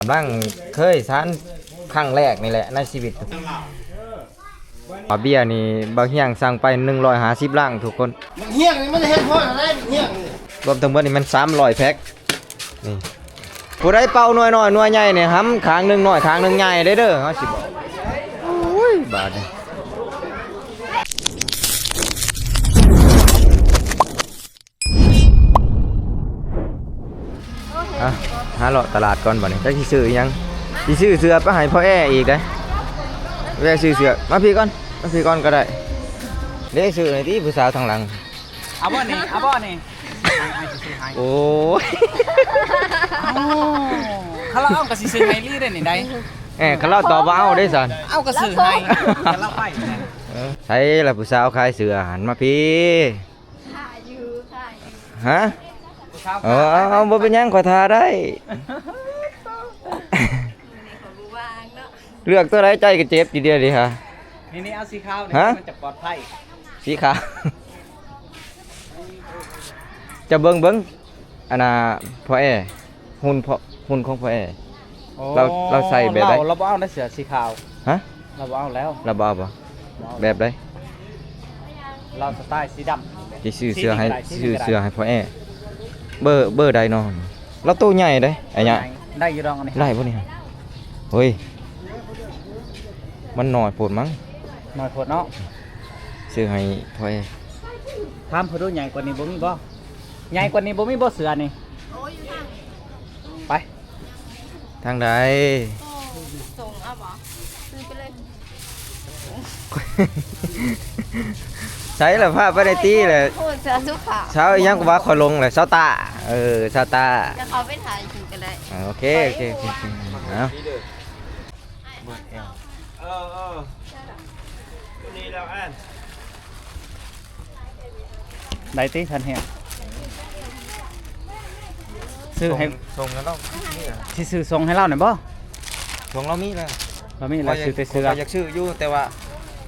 ກຳລັງເຄີຍສານຄັ້ງແລກນີ້ແຫຼະໃນຊີວິດ. ເບຍນີ້ບ່າວຮຽງສັ່ງໄປໜຶ່ງຮ້ອຍຫ້າສິບລັງທຸກຄົນ. ບັກຮຽງນີ້ມັນເຮັດຮອດອັນໃດ ບັກຮຽງນີ້ ລວມທັງໝົດນີ້ແມ່ນສາມຮ້ອຍແພັກ. ນີ້ ຜູ້ໃດເປົ່າໜ່ວຍນ້ອຍໜ່ວຍໃຫຍ່ນີ້ ຫຳຂ້າງໜຶ່ງນ້ອຍຂ້າງໜຶ່ງໃຫຍ່ເດີ້ ເດີ ເຮົາຊິບອກ. ໂອ້ຍ ບາດນີ້ ອ່ະ ຫາເລາະຕະຫຼາດກ່ອນບັດນີ້ ຈັກຊິຊື້ອີ່ຫຍັງ. ຊິຊື້ເສື້ອໄປໃຫ້ພໍ່ແອອີກເດ້. ແວ່ຊື້ເສື້ອ ມາພີ້ກ່ອນ ມາພີ້ກ່ອນກໍໄດ້. ເດ້ ຊື້ໃຫ້ຕິ ຜູ້ສາວທາງຫຼັງ. ເອົາບໍ່ນີ້ ເອົາບໍ່ນີ້? ອ້າຍຊິຊື້ໃຫ້. ໂອ້ຍ ໂອ້ ຄັນລາວເອົາກໍຊິຊື້ໃຫ້ອີ່ຫຼີເດ້ນີ້ໄດ໋. ເອີ ຄັນລາວຕອບວ່າເອົາເດ້ຊັ້ນ ເອົາກໍຊື້ໃຫ້ ຄັນລາວໄປ. ເອີ ໃສລະຜູ້ສາວຂາຍເສື້ອຫັ້ນ ມາພີ້. ຂາຍຢູ່ ຂາຍຢູ່. ຮະ? ຜູ້ສາວຂາຍ. ເອີ ເອົາ ບໍ່ເປັນຫຍັງ ຂ້ອຍຖ້າໄດ້. ມື້ນີ້ຂ້ອຍບໍ່ວ່າງເນາະ. ເລືອກຕົວໃດໃຈກໍເຈັບຢູ່ດຽວນີ້ຫາ. ນີ້ໆ ເອົາສີຂາວນີ້ ຮະ? ມັນຈະປອດໄພ. ສີຂາວ ຈະເບິ່ງ ເບິ່ງ ອັນນ່າ ພໍ່ແອ ຫຸ່ນພໍ່ ຫຸ່ນຂອງພໍ່ແອ. ໂອ້ ລາວ ລາວໃສ່ແບບໃດ? ລາວ ລາວບໍ່ເອົາໃນເສື້ອສີຂາວ. ຮະ? ລາວບໍ່ເອົາແລ້ວ. ລາວບໍ່ເອົາບໍ່? ບໍ່. ແບບໃດ? ລາວສະໄຕລ໌ສີດຳ. ຊິຊື້ເສື້ອໃຫ້ ຊື້ເສື້ອໃຫ້ພໍ່ແອ. ເບີ ເບີໃດເນາະ? ລາວໂຕໃຫຍ່ເດ້ ໄອ້ຍະ. ໄດ້ຢູ່ດອກອັນນີ້. ໄດ້ບໍ່ນີ້? ເຮີ້ຍ ມັນໜ້ອຍໂພດມັງ. ໜ້ອຍໂພດເນາະ. ຊື້ໃຫ້ພໍ່ແອ. ຖາມເພິ່ນດູ ໃຫຍ່ກວ່ານີ້ບໍ່ມີບໍ່? ໃຫຍ່ກວ່ານີ້ບໍ່ມີບໍ່ເສື້ອນີ້? ໂອ້ຍ ຢູ່ທາງ ໄປ ທາງໃດ? ໂອ້ ສົ່ງເອົາບໍ່? ຊື້ໄປເລີຍ. ໃສລະ ພາໄປໄດ້ຕິແຫຼະ. ໂອ້ ເສື້ອສຸຂາ ຊາວອີ່ຫຍັງກະວ່າຂ້ອຍຫຼົງແຫຼະ ຊາວຕາ. ເອີ ຊາວຕາ ຈະເຂົ້າໄປຖ່າຍຢູ່ກໍໄດ້. ເອີ ໂອເຄ ໂອເຄ ໂອເຄ ເອົາ. ເອີ ເອີ ນີ້ແລ້ວອັນ ໄດ້ຕິ ຄັນແຮງ ຊື້ໃຫ້ ສົ່ງ ສົ່ງໃຫ້ລາວ. ຊິຊື້ສົ່ງໃຫ້ລາວນີ້ບໍ່? ສົ່ງລາວມີແລ້ວ ລາວມີແລ້ວ. ຊື້ແຕ່ເສື້ອ ຂ້ອຍຢາກຊື້ຢູ່ ແຕ່ວ່າ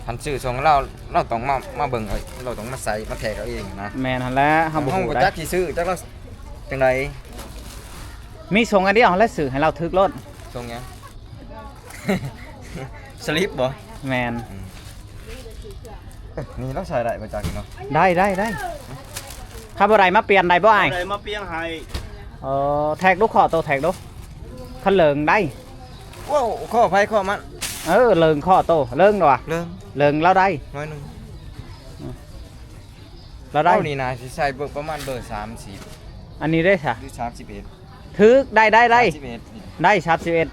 ຄັນຊື້ສົ່ງໃຫ້ລາວ ລາວຕ້ອງມາ ມາເບິ່ງເອົາ ລາວຕ້ອງມາໃສ່ ມາແທກເອົາເອງນະ. ແມ່ນຫັ້ນແຫຼະ ເຮົາບໍ່ຮູ້ ບໍ່ຈັກຊິຊື້ຈັກລາວຈັ່ງໃດ. ມີສົ່ງອັນດຽວຫັ້ນແຫຼະ ຊື້ໃຫ້ລາວຖືກໂລດ. ສົ່ງຫຍັງ? ສະລິບບໍ່? ແມ່ນ. ອືມ ເອີ ນີ້ລາວໃສ່ໄດ້ບໍ່ຈັກເນາະ. ໄດ້ ໄດ້ ໄດ້. ຄັນບໍ່ໄດ້ມາປ່ຽນໄດ້ບໍ່ອ້າຍ? ບໍ່ໄດ້ມາປ່ຽນໃຫ້. ເອີ ແທກດູ ຂໍໂຕແທກດູ ຄັນເລີງໄດ້. ໂອ້ ຂໍໃຜຂໍມັນ. ເອີ ເລີງຂໍໂຕ ເລີງດອກ ເລີງ ເລີງລາວໄດ້ ໜ້ອຍໜຶ່ງ. ອືມ ລາວໄດ້. ເອົານີ້ນະ ຊິໃສ່ເບີປະມານເບີສາມສິບ. ອັນນີ້ເດ້ຊະ ຫຼື ສາມສິບເອັດ. ຖືກ ໄດ້ ໄດ້ ໄດ້ ສາມສິບເອັດ ໄດ້ ສາມສິບເອັດ.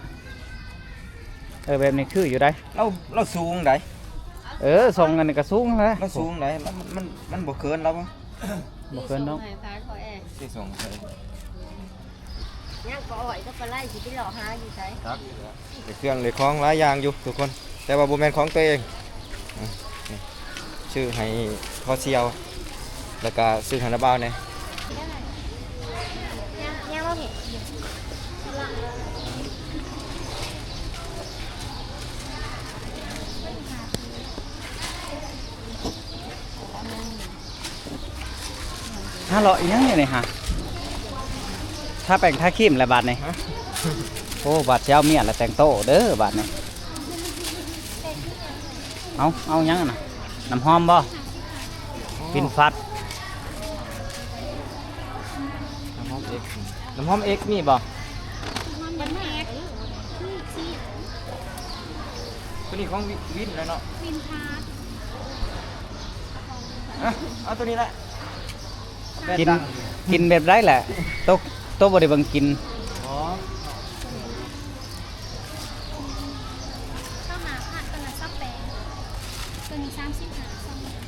ເອີ ແບບນີ້ຄືຢູ່ໃດ໋. ລາວ ລາວສູງໃດ໋. ເອີ ຊົງອັນນີ້ກໍສູງແຫຼະ ລາວສູງໃດ໋. ມັນ ມັນ ມັນບໍ່ເຂີນລາວບໍ່? ບໍ່ເຂີນດອກ. ສົ່ງໃຫ້ພາພໍ່ແອ ຊິສົ່ງໃຫ້ ຍັງປາອ້ອຍກັບປາໄລຊິໄປເລາະຫາຢູ່ໃສ? ຈັກ ໄດ້ເຄື່ອງໄດ້ຂອງຫຼາຍຢ່າງຢູ່ທຸກຄົນ ແຕ່ວ່າບໍ່ແມ່ນຂອງຕົວເອງ. ອືມ ຊື້ໃຫ້ພໍ່ສ່ຽວ ແລ້ວກະຊື້ໃຫ້ນ້າບ່າວແດ່. ຫາເລາະອີ່ຫຍັງນີ້ຫາ? ທາແປ້ງທາຄຣີມແລ້ວບາດນີ້. ຮະ? ໂອ້ ບາດຊິເອົາເມຍແລ້ວແຕ່ງໂຕເດີບາດນີ້. ເອົາ ເອົາຫຍັງຫັ້ນນະ? ນ້ຳຫອມບໍ່? ອໍ ກິ່ນຟັດ. ນ້ຳຫອມເອັກ ນ້ຳຫອມເອັກມີບໍ່? ນ້ຳຫອມເອັກ ໂຕນີ້ຂອງວິນແຫຼະເນາະ ວິນທາດ. ເອົາ ເອົາໂຕນີ້ແຫຼະ. ກິນ ກິນແບບໃດແຫຼະ? ໂຕ ໂຕບໍ່ໄດ້ເບິ່ງກິນ. ອໍ ຊາວຫ້າພັນ ໂຕນັ້ນຊາວແປດ ໂຕນີ້ສາມສິບຫ້າ ຊາວຫ້າ.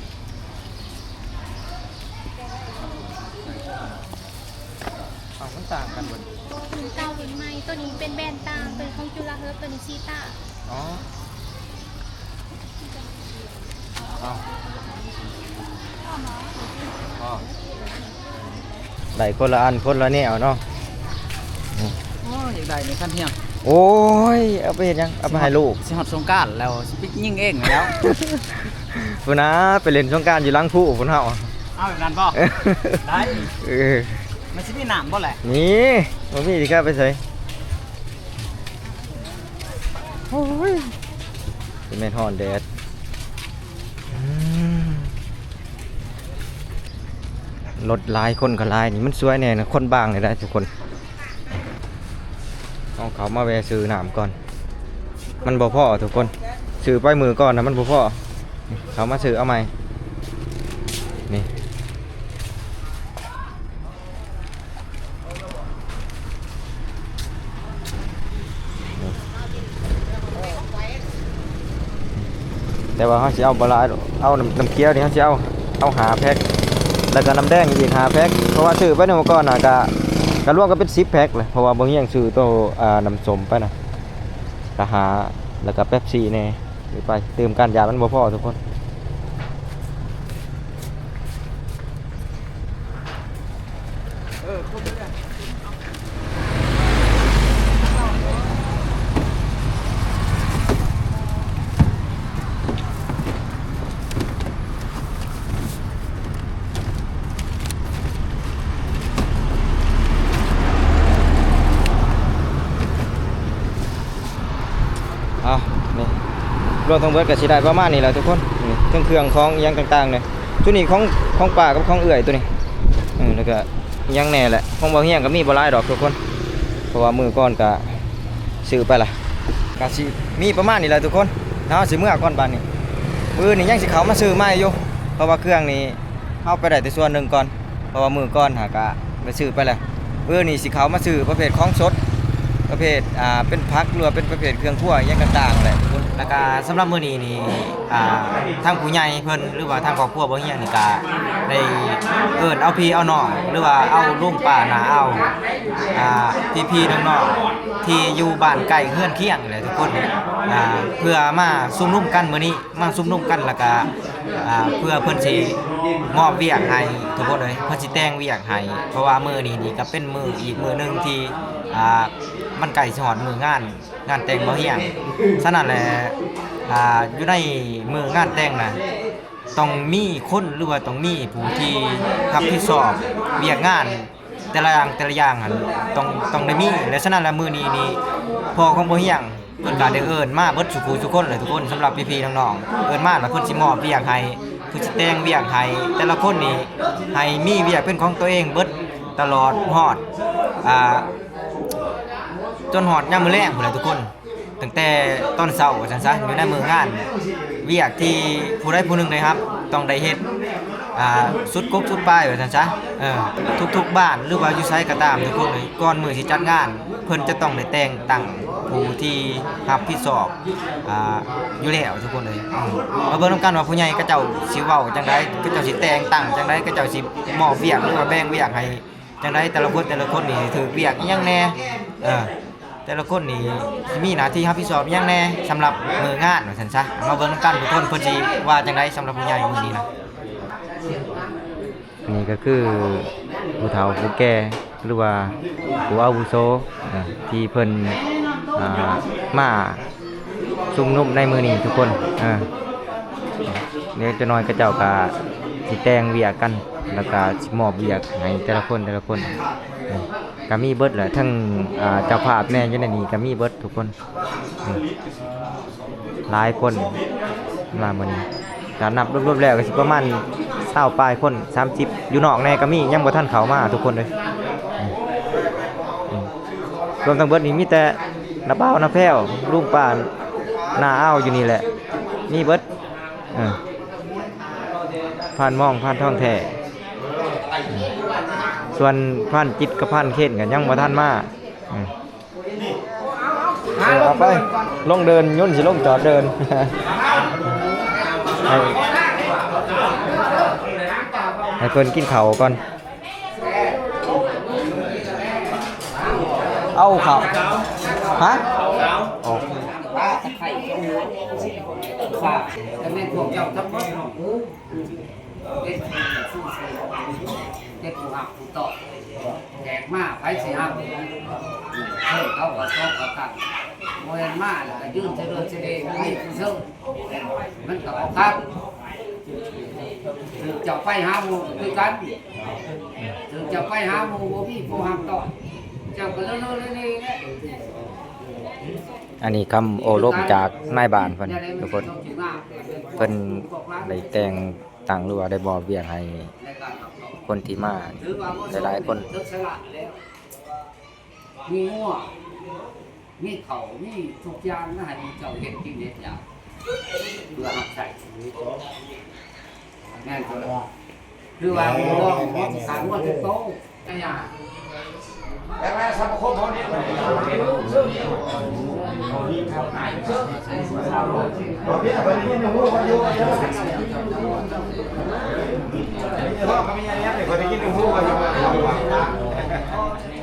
ເອົາ ມັນຕ່າງກັນເບິດ. ລຸ້ນເກົ່າລຸ້ນໃໝ່ ໂຕນີ້ເປັນແບນຕ່າງ ໂຕນີ້ຂອງຈຸລາເຮີບ ໂຕນີ້ຊີຕາ. ອໍ ເອົາ ອໍ ໄດ້ຄົນລະອັນຄົນລະແນວເນາະ. ໂອ້ຍ ຢາກໄດ້ນີ້ຄັນຮຽງ. ໂອ້ຍ ເອົາໄປເຮັດຫຍັງ? ເອົາໄປໃຫ້ລູກ. ຊິຮອດ ຊິຮອດສົງການແລ້ວ ຊິໄປຍິງເອງແລ້ວ. ພຸ້ນນະ ໄປຫຼິ້ນສົງການຢູ່ຫຼັງພູພຸ້ນເຮົາ. ເອົາແບບນັ້ນບໍ່? ໄດ້. ເອີ ມັນຊິມີນ້ຳບໍ່ແຫຼະ? ມີ ບໍ່ມີຊິກະໄປໃສ? ໂອ້ຍ ຊິແມ່ນຮ້ອນແດດ. ອືມ ລົດຫຼາຍຄົນກໍຫຼາຍ ນີ້ມັນສວຍແດ່ນະ ຄົນບາງແດ່ໃດ໋ທຸກຄົນ. ເອົາເຂົ້າມາແວ່ຊື້ນ້ຳກ່ອນ ມັນບໍ່ພໍທຸກຄົນ ຊື້ໄປມື້ກ່ອນນະມັນບໍ່ພໍ ເຂົ້າມາຊື້ເອົາໃໝ່ ນີ້. ແຕ່ວ່າເຮົາຊິເອົາບໍ່ຫຼາຍດອກ ເອົານ້ຳ ນ້ຳຂຽວນີ້ເຮົາຊິເອົາ ເອົາຫ້າແພັກ ແລ້ວກໍນ້ຳແດງອີກຫ້າແພັກ ເພາະວ່າຊື້ໄປໃນມື້ກ່ອນນະ ກະ ກະລວມກັນເປັນສິບແພັກແຫຼະ ເພາະວ່າບໍ່ຮຽງຊື້ໂຕ ອ່າ ນ້ຳສົ້ມໄປນະ ກະຫ້າ ແລ້ວກະເປັບຊີແດ່ ໄປຕື່ມກັນ ຢ້ານມັນບໍ່ພໍທຸກຄົນ. ເອົາ ນີ້ ລວມທັງເບິດກໍຊິໄດ້ປະມານນີ້ແຫຼະທຸກຄົນ. ນີ້ ເຄື່ອງ ເຄື່ອງຂອງອີ່ຫຍັງຕ່າງໆນີ້ ໂຕນີ້ຂອງ ຂອງປ້າກັບຂອງເອື້ອຍໂຕນີ້ ເອີ ແລ້ວກໍອີ່ຫຍັງແດ່ແຫຼະ ຂອງບ່າວຮຽງກໍມີບໍ່ຫຼາຍດອກທຸກຄົນ ເພາະວ່າມື້ກ່ອນກໍຊື້ໄປລະ ກໍຊິມີປະມານນີ້ແຫຼະທຸກຄົນ. ເຮົາຊິເມືອກ່ອນບາດນີ້ ມື້ອື່ນນີ້ຍັງຊິເຂົ້າມາຊື້ໃໝ່ຢູ່ ເພາະວ່າເຄື່ອງນີ້ ເຮົາໄປໄດ້ແຕ່ສ່ວນໜຶ່ງກ່ອນ ເພາະວ່າມື້ກ່ອນຫາກະໄປຊື້ໄປແລ້ວ. ມື້ນີ້ຊິເຂົ້າມາຊື້ປະເພດຂອງສົດ ປະເພດ ອ່າ ເປັນຜັກ ຫຼືວ່າເປັນປະເພດເຄື່ອງຄົວອີ່ຫຍັງຕ່າງໆແຫຼະ. ແລ້ວກະສຳລັບມື້ນີ້ນີ້ ອ່າ ທາງຜູ້ໃຫຍ່ເພິ່ນ ຫຼືວ່າທາງຄອບຄົວບໍ່ຮຽງນີ້ກະໄດ້ເອີ້ນເອົາພີ່ເອົານ້ອງ ຫຼືວ່າເອົາລຸງປ້ານ້າອາວ ອ່າ ພີ່ໆນ້ອງໆທີ່ຢູ່ບ້ານໃກ້ເຮືອນຄຽງນີ້ແຫຼະທຸກຄົນ ອ່າ ເພື່ອມາຊຸມນຸມກັນມື້ນີ້. ມາຊຸມນຸມກັນ ແລ້ວກະ ອ່າ ເພື່ອເພິ່ນຊິມອບວຽກໃຫ້ທຸກຄົນເອີຍ ເພິ່ນຊິແຕ່ງວຽກໃຫ້ ເພາະວ່າມື້ນີ້ນີ້ກະເປັນມື້ ອີກມື້ໜຶ່ງທີ່ ອ່າ ມັນໃກ້ຊິຮອດມື້ງານ ງານແຕ່ງບ່າວຮຽງ. ສະນັ້ນແຫຼະ ອ່າ ຢູ່ໃນມື້ງານແຕ່ງນະ ຕ້ອງມີຄົນ ຫຼືວ່າຕ້ອງມີຜູ້ທີ່ຮັບຜິດຊອບວຽກງານ ແຕ່ລະຢ່າງ ແຕ່ລະຢ່າງຫັ້ນ ຕ້ອງ ຕ້ອງໄດ້ມີ. ແລະ ສະນັ້ນລະ ມື້ນີ້ນີ້ ພໍ່ຂອງບ່າວຮຽງ ເພິ່ນກໍໄດ້ເອີ້ນມາເບິດສູ່ຜູ້ສູ່ຄົນແຫຼະທຸກຄົນ. ສຳລັບພີ່ໆນ້ອງໆ ເອີ້ນມາລະ ເພິ່ນຊິມອບວຽກໃຫ້ ເພິ່ນຊິແຕ່ງວຽກໃຫ້ ແຕ່ລະຄົນນີ້ ໃຫ້ມີວຽກເປັນຂອງຕົວເອງເບິດ ຕະຫຼອດຮອດ ອ່າ ຈົນຮອດຍາມມື້ແລງພຸ້ນແຫຼະທຸກຄົນ. ຕັ້ງແຕ່ຕອນເຊົ້າວ່າຊັ້ນຊະ ຢູ່ໃນມື້ງານ ວຽກທີ່ຜູ້ໃດຜູ້ໜຶ່ງໄດ້ຮັບ ຕ້ອງໄດ້ເຮັດ ອ່າ ສຸດກົກສຸດປາຍວ່າຊັ້ນຊະ. ເອີ ທຸກໆບ້ານ ຫຼືວ່າຢູ່ໃສກໍຕາມທຸກຄົນເອີຍ ກ່ອນມື້ຊິຈັດງານ ເພິ່ນຈະຕ້ອງໄດ້ແຕ່ງຕັ້ງຜູ້ທີ່ຮັບຜິດຊອບ ອ່າ ຢູ່ແລ້ວທຸກຄົນເອີຍ. ອືມ ມາເບິ່ງນຳກັນວ່າຜູ້ໃຫຍ່ເຂົາເຈົ້າຊິເວົ້າຈັ່ງໃດ ເຂົາເຈົ້າຊິແຕ່ງຕັ້ງຈັ່ງໃດ ເຂົາເຈົ້າຊິມອບວຽກ ຫຼືວ່າແບ່ງວຽກໃຫ້ ຈັ່ງໃດ ແຕ່ລະຄົນ ແຕ່ລະຄົນນີ້ຖືກວຽກອີ່ຫຍັງແດ່ ເອີ ແຕ່ລະຄົນນີ້ຊິມີໜ້າທີ່ຮັບຜິດຊອບອີ່ຫຍັງແດ່ ສຳລັບມື້ງານວ່າຊັ້ນຊະ. ມາເບິ່ງນຳກັນທຸກຄົນ ເພິ່ນຊິວ່າຈັ່ງໃດສຳລັບຜູ້ໃຫຍ່ມື້ນີ້ນະ. ນີ້ກໍຄືຜູ້ເຖົ້າຜູ້ແກ່ ຫຼືວ່າຜູ້ອາວຸໂສ ເອີ ທີ່ເພິ່ນ ອ່າ ມາ ຊຸມນຸມໃນມື້ນີ້ທຸກຄົນ. ເອີ ເດ ຈັກໜ້ອຍເຂົາເຈົ້າກະຊິແຕ່ງວຽກກັນ ແລ້ວກະຊິມອບວຽກໃຫ້ແຕ່ລະຄົນ ແຕ່ລະຄົນ. ເອີ ກະມີເບິດແຫຼະ ທັງ ອ່າ ເຈົ້າພາບແດ່ຢູ່ໃນນີ້ກະມີເບິດທຸກຄົນ. ເອີ ຫຼາຍຄົນມາມື້ນີ້ ຖ້ານັບລວມໆແລ້ວກະຊິປະມານຊາວປາຍຄົນ ສາມສິບ ຢູ່ນອກແດ່ກະມີ ຍັງບໍ່ທັນເຂົ້າມາທຸກຄົນເອີຍ. ອືມ ອືມ ລວມທັງເບິດນີ້ມີແຕ່ນ້າບ່າວ ນ້າແພ້ວ ລຸງປ້າ ນ້າອາວຢູ່ນີ້ແຫຼະ ມີເບິດ. ເອີ ພານມອງ ພານທອງແທ້ ເອີ ສ່ວນພານຈິດກັບພານເຄນກໍຍັງບໍ່ທັນມາ. ເອີ ເອີ ເອົາໄປ ລົງເດີ່ນ ຍົນຊິລົງຈອດເດີ່ນ ໃຫ້ ໃຫ້ເພິ່ນກິນເຂົ້າກ່ອນ. ເອົາເຂົ້າ ຮະ? ອອກ ຖ້າແມ່ນພວກເຈົ້າທັງໝົດເນາະ ເຮັດຜູ້ຮັກຜູ້ຕ້ອນ ແຂກມາໃຜຊິຮັບ ເຊີນເຂົາກໍຊອກເຂົາກັນ ບໍ່ແມ່ນມາແລ້ວກໍຢືນສະເດີດສະເດ ບໍ່ມີຜູ້ເຊີນ ມັນກໍບໍ່ຄັກ. ຖືກເຈົ້າໄປຫາໝູ່ຄືກັນ ຖືກເຈົ້າໄປຫາໝູ່ບໍ່ມີຜູ້ຮັບຕ້ອນ ເຈົ້າກໍເລີເລີເລເລແຫຼະ. ອັນນີ້ຄຳໂອ້ລົມຈາກນາຍບ້ານເພິ່ນທຸກຄົນ ເພິ່ນໄດ້ແຕ່ງຕັ້ງ ຫຼືວ່າໄດ້ມອບວຽກໃຫ້ຄົນທີ່ມາຫຼາຍໆຄົນ. ມີງົວ ມີເຂົ້າ ມີທຸກຢ່າງມາໃຫ້ໝູ່ເຈົ້າເຮັດກິນເຮັດຢາກ ເພື່ອຮັບໃຊ້ ແມ່ນບໍ່? ຄືວ່າໝູ່ເຮົາຂາຍງົວເປັນໂຕ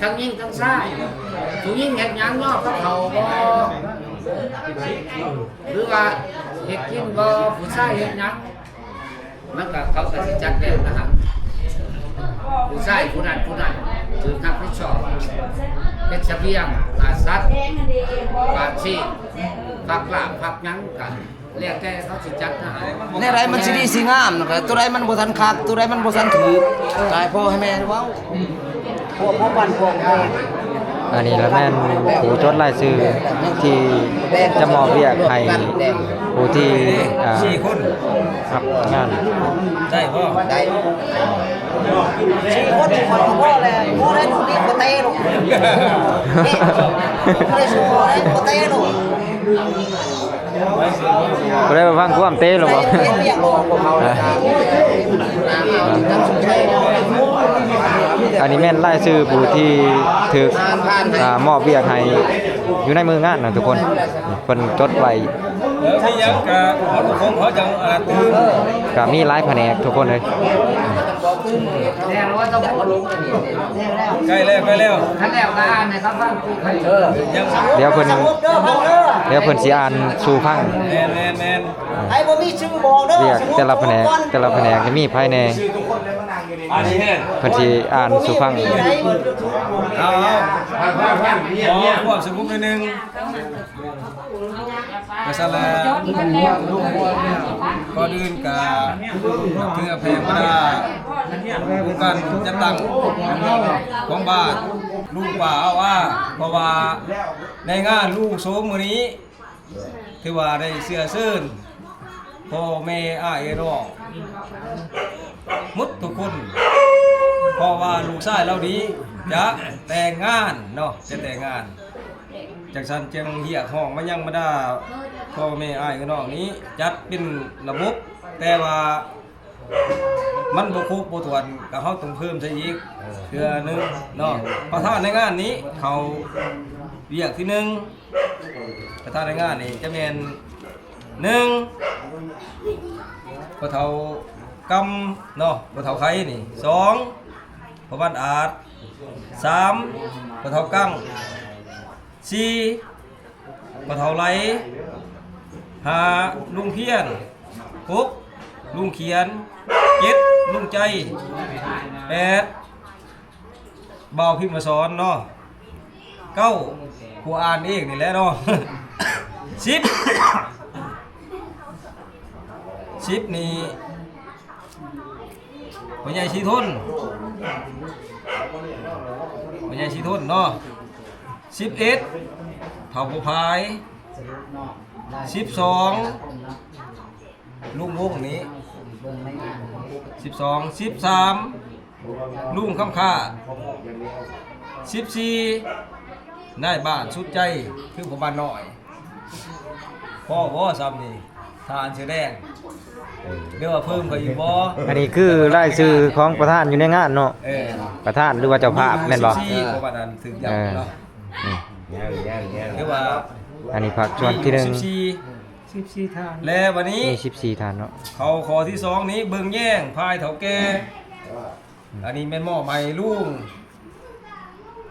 ທັງຍິງທັງຊາຍ ຜູ້ຍິງເຮັດຫຍັງເນາະ ເຂົາເວົ້າບໍ່ ຫຼືວ່າເຮັດກິນບໍ່ ຜູ້ຊາຍເຮັດຫຍັງ ມັນກໍ ເຂົາກໍຊິຈັດແບບນັ້ນ ຜູ້ຊາຍຜູ້ນັ້ນຜູ້ນັ້ນຖືກຮັບຜິດຊອບ ເຮັດສະບຽງ ອາ ສັດ ປາກຊີກ ຜັກລາບ ຜັກຫຍັງກໍ ແລ້ວແຕ່ເຂົາຊິຈັດນະ. ແນວໃດມັນຊິດີຊິງາມນະ ກໍຕົວໃດມັນບໍ່ທັນຄັກ ຕົວໃດມັນບໍ່ທັນຖືກ ກໍໃຫ້ພໍ່ໃຫ້ແມ່ເວົ້າ ພວກພໍ່ປັ່ນພວກແມ່. ອັນນີ້ລະແມ່ນຜູ້ຈົດລາຍຊື່ທີ່ຈະມອບວຽກໃຫ້ຜູ້ທີ່ ອ່າ ຮັບງານ ໄດ້ບໍ່? ໄດ້ ສີ່ຄົນ ຂ້ອຍກໍພໍແລ້ວ ບໍ່ໄດ້ ລູກນີ້ກໍເຕະລູກ ບໍ່ໄດ້ ບໍ່ໄດ້ເຕະລູກ. ຜູ້ໃດບໍ່ຟັງຄວາມເຕະໂລດບໍ່? ອັນນີ້ແມ່ນລາຍຊື່ຜູ້ທີ່ຖືກ ອ່າ ມອບວຽກໃຫ້ຢູ່ໃນມື້ງານນະທຸກຄົນ ເພິ່ນຈົດໄວ້. ແລ້ວມີຫຍັງກະເອົາລູກຂອງເຂົາເຈົ້າ ອ່າ ຕື່ມ ກະມີຫຼາຍພະແນກທຸກຄົນເອີຍ. ໃກ້ແລ້ວ ໃກ້ແລ້ວ ຄັນແລ້ວກໍອ່ານໃຫ້ເຂົາຟັງ. ເອີ ດຽວເພິ່ນ ດຽວເພິ່ນຊິອ່ານສູ່ຟັງ. ແມ່ນໆໆ ໃຜບໍ່ມີຊື່ບອກເດີ ວຽກແຕ່ລະພະແນກ ແຕ່ລະພະແນກນີ້ມີໃຜແດ່ ເພິ່ນຊິອ່ານສູ່ຟັງ. ເອົາໆ ຂໍຄວາມສະຫງົບໜ້ອຍໜຶ່ງ. ກະຊັ້ນແຫຼະ ກ່ອນອື່ນກະຖືວ່າແຜ່ບັນດາອົງການຈັດຕັ້ງຂອງບ້ານ ລຸງປ້າອາວອາ ເພາະວ່າໃນງານລຸງໂສມມື້ນີ້ ຖືວ່າໄດ້ເຊື້ອເຊີນພໍ່ແມ່ອ້າຍເອື້ອຍນ້ອງໝົດທຸກຄົນ ເພາະວ່າລູກຊາຍລາວນີ້ຈະແຕ່ງງານເນາະ ຈະແຕ່ງງານ. ຈັ່ງຊັ້ນຈຶ່ງຮຽກຮ້ອງມາຍັງບັນດາພໍ່ແມ່ອ້າຍເອື້ອຍນ້ອງນີ້ ຈັດເປັນລະບົບ ແຕ່ວ່າມັນບໍ່ຄົບບໍ່ຖ້ວນ ກໍເຮົາຕ້ອງເພີ່ມໃສ່ອີກເທື່ອໜຶ່ງເນາະ. ປະທານໃນງານນີ້ເຂົ້າວຽກທີໜຶ່ງ ປະທານໃນງານນີ້ຈະແມ່ນ ໜຶ່ງ ພໍ່ເຖົ້າກຳເນາະ ພໍ່ເຖົ້າໄຄນີ້. ສອງ ພໍ່ບ້ານອາດ. ສາມ ພໍ່ເຖົ້າກັງ. ສີ່ ພໍ່ເຖົ້າໄຫຼ. ຫ້າ ລຸງພຽນ. ຫົກ ລຸງຂຽນ. ເຈັດ ລຸງໃຈ. ແປດ ບ່າວພິມມະສອນເນາະ. ເກົ້າ ຜູ້ອ່ານເອງນີ້ແຫຼະເນາະ. ສິບ ສິບນີ້ ພໍ່ໃຫຍ່ສີທົນ ພໍ່ໃຫຍ່ສີທົນເນາະ. ສິບເອັດ ເຖົ້າຜູ້ພາຍ. ສິບສອງ ລຸງວົງນີ້. ສິບສອງ ສິບສາມ ລຸງຄຳຄາດ. ສິບສີ່ ນາຍບ້ານສຸດໃຈ ຄືພໍ່ບ້ານນ້ອຍ. ພໍບໍ່ຊ່ຳນີ້ ທ່ານເສືອແດງ ເອີ ຫຼືວ່າເພີ່ມເຂົາອີກບໍ່? ອັນນີ້ຄືລາຍຊື່ຂອງປະທານຢູ່ໃນງານເນາະ. ເອີ ປະທານ ຫຼືວ່າເຈົ້າພາບແມ່ນບໍ່? ສິບສີ່ ເພາະວ່ານັ້ນຖືກຢຳເນາະ. ອືມ ຍັງໆໆ ຄືວ່າ ອັນນີ້ພາກສ່ວນທີໜຶ່ງ ສິບສີ່ ສິບສີ່ທ່ານ ແລະ ບັດນີ້ມີສິບສີ່ທ່ານເນາະ. ເຂົ້າຂໍ້ທີສອງນີ້ ເບິ່ງແຍງຝ່າຍເຖົ້າແກ່. ອັນນີ້ແມ່ນມອບໃຫ້ລຸງ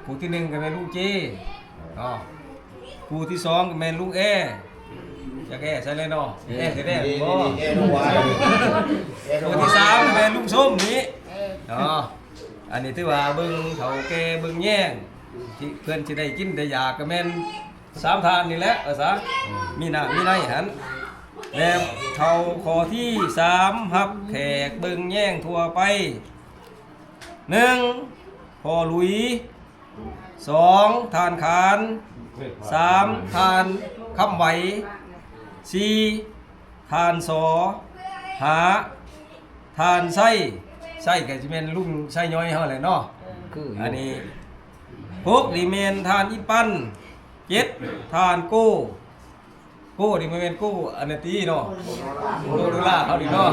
ຜູ້ທີໜຶ່ງກໍແມ່ນລຸງເຈເນາະ. ຜູ້ທີສອງກໍແມ່ນລຸງແອ. ຈັກແອໃສແລ້ວເນາະ? ແອແທ້ໆບໍ່? ຜູ້ທີສາມກໍແມ່ນລຸງສົມນີ້ເນາະ. ອັນນີ້ຖືວ່າເບິ່ງເຖົ້າແກ່ເບິ່ງແຍງ ທີ່ເພິ່ນຊິໄດ້ກິນໄດ້ຢາກກໍແມ່ນ ສາມທ່ານນີ້ແຫຼະ ວ່າຊະ ມີໜ້າມີໃນຫັ້ນ. ແລະ ເຂົ້າຂໍ້ທີສາມ ຮັບແຂກເບິ່ງແຍງທົ່ວໄປ. ໜຶ່ງ ພໍ່ຫຼຸຍ. ສອງ ທ່ານຂານ. ສາມ ທ່ານຄຳໄຫວ, ສີ່ ທ່ານ ສ. ຫ້າ ທ່ານໄຊ, ໄຊກໍຊິແມ່ນລຸງໄຊຍ້ອຍເຮົາແຫຼະເນາະ. ຄືຢູ່ ອັນນີ້ ຫົກ ນີ້ແມ່ນທ່ານອີປັນ, ເຈັດ ທ່ານໂກ, ໂກນີ້ບໍ່ແມ່ນໂກອັນນັ້ນຕິເນາະ ໂກໂດລາເຮົານີ້ເນາະ.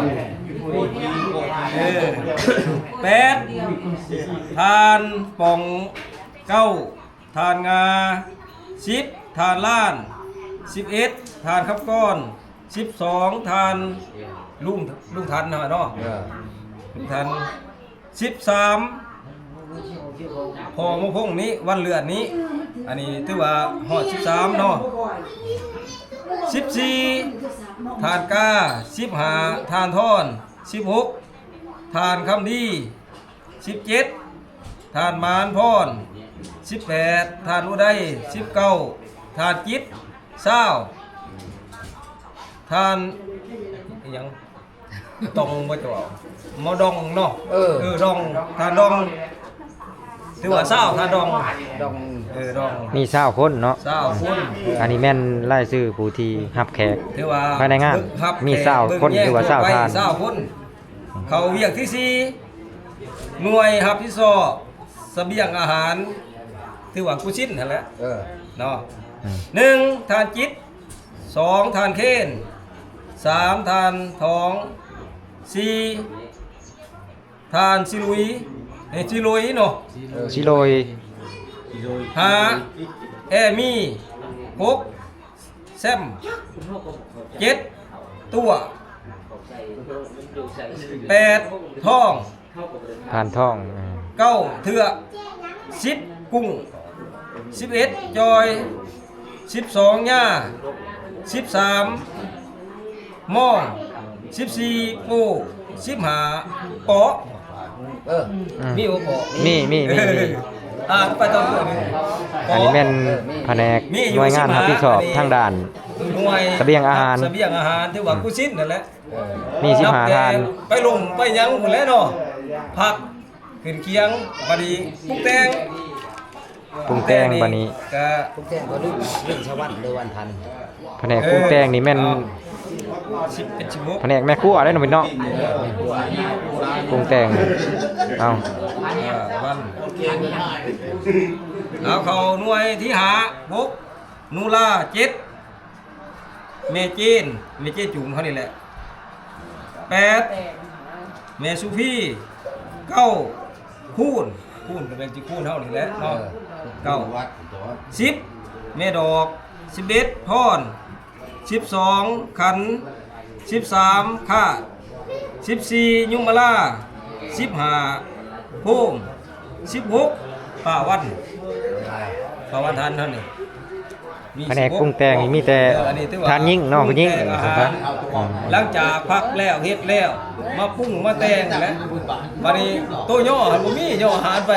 ເອີ ແປດ ທ່ານປອງ, ເກົ້າ ທ່ານງາ, ສິບ ທ່ານລ້ານ, ສິບເອັດ ທ່ານຄຳກອນ, ສິບສອງ ທ່ານລຸງ, ລຸງທັນເນາະ ເອີ ລຸງທັນ, ສິບສາມ ພໍ່ໝູ່ພົງນີ້ ວັນເດືອນນີ້ ອັນນີ້ຖືວ່າຮອດສິບສາມເນາະ. ສິບສີ່ ທ່ານກາ, ສິບຫ້າ ທ່ານທອນ, ສິບຫົກ ທ່ານຄຳດີ, ສິບເຈັດ ທ່ານມານພອນ, ສິບແປດ ທ່ານອຸໄດ, ສິບເກົ້າ ທ່ານຈິດ, ຊາວ ທ່ານ ອີຫຍັງ ດອງບໍ່ເຈົ້າເວົ້າ ໝໍດອງເນາະ. ເອີ ເອີ ດອງ ທ່ານດອງ ຖືວ່າຊາວ ທ່ານດອງ ດອງ ເອີ ດອງ ມີຊາວຄົນເນາະ ຊາວຄົນ. ອັນນີ້ແມ່ນລາຍຊື່ຜູ້ທີ່ຮັບແຂກ ຖືວ່າພາຍໃນງານ ຮັບແຂກ ມີຊາວຄົນ ເບິ່ງແຍງ ຖືວ່າຊາວທ່ານ ຊາວຄົນ. ເຂົ້າວຽກທີສີ່ ໜ່ວຍຮັບຜິດຊອບສະບຽງອາຫານ ຖືວ່າກຸຊິນຫັ້ນແຫຼະ ເອີ ເນາະ. ອືມ ໜຶ່ງ ທ່ານຈິດ, ສອງ ທ່ານເຄນ, ສາມ ທ່ານທອງ, ສີ່ ທ່ານຊິລຸຍ ເອີ ຊິລຸຍເນາະ ເອີ ຊິລຸຍ, ຫ້າ ແອມີ, ຫົກ ແຊມ, ເຈັດ ຕົວະ, ແປດ ທອງ ທ່ານທອງ ເອີ ເກົ້າ ເທືອກ, ສິບ ກຸ້ງ, ສິບເອັດ ຈອຍ, ສິບສອງ ຍາ, ສິບສາມ ມອງ, ສິບສີ່ ໂປ, ສິບຫ້າ ເປາະ. ເອີ ອືມ ມີບໍ່ເປາະ? ມີ ມີ ມີ ມີ ອ່ານໄປຕໍ່. ອັນນີ້ແມ່ນ ເອີ ມີ ພະແນກ ມີຢູ່ ໜ່ວຍງານຮັບຜິດຊອບ ສິບຫ້າ ທາງດ້ານ ໜ່ວຍ ສະບຽງອາຫານ ສະບຽງອາຫານ ຖືວ່າ ອືມ ກຸຊິນນັ້ນແຫຼະ. ເອີ ມີສິບຫ້າທ່ານ ໄປລົມໄປຫຍັງພຸ້ນແຫຼະເນາະ ພັກຂຶ້ນຄຽງ ບັດນີ້ປຸງແຕ່ງ ປຸງແຕ່ງ ແຕ່ງນີ້ ບັດນີ້ ກະປຸງແຕ່ງກໍລຸງ ລຸງສະຫວັນ ຫຼື ວັນທັນ. ພະແນກ ເອີ ປຸງແຕ່ງນີ້ແມ່ນ ເອົາ ສິບເອັດ ສິບຫົກ ພະແນກແມ່ຄົວເດ້ເນາະພີ່ເນາະ ເອີ ແມ່ຄົວ ປຸງແຕ່ງ. ເອົາ ເອີ ວັນ ເອົາ ເຂົ້າໜ່ວຍທີຫ້າ ຫົກ ນູລາ ເຈັດ ແມ່ເຈນ ແມ່ເຈນຈຸງເຮົານີ້ແຫຼະ, ແປດ ແມ່ສຸພີ, ເກົ້າ ຄູນ ຄູນກໍແມ່ນຈິຄູນເຮົານີ້ແຫຼະເນາະ, ເອີ ເກົ້າ ສິບ ແມ່ດອກ, ສິບເອັດ ພອນ, ສິບສອງ ຂັນ, ສິບສາມ ຄາດ, ສິບສີ່ ຍຸມມະລາ, ສິບຫ້າ ໂຮມ, ສິບຫົກ ປາວັນ, ປາວັນທັນເຮົານີ້. ພະແນກປຸງແຕ່ງນີ້ມີແຕ່ ເອີ ອັນນີ້ຖືວ່າ ທ່ານຍິງເນາະ ຜູ້ຍິງ ປຸງແຕ່ງອາຫານ. ອືມ ຫຼັງຈາກພັກແລ້ວເຮັດແລ້ວ ມາປຸງມາແຕ່ງແຫຼະ. ບັດນີ້ໂຕຍໍຫັ້ນບໍ່ມີ ຍໍອາຫານໄປ.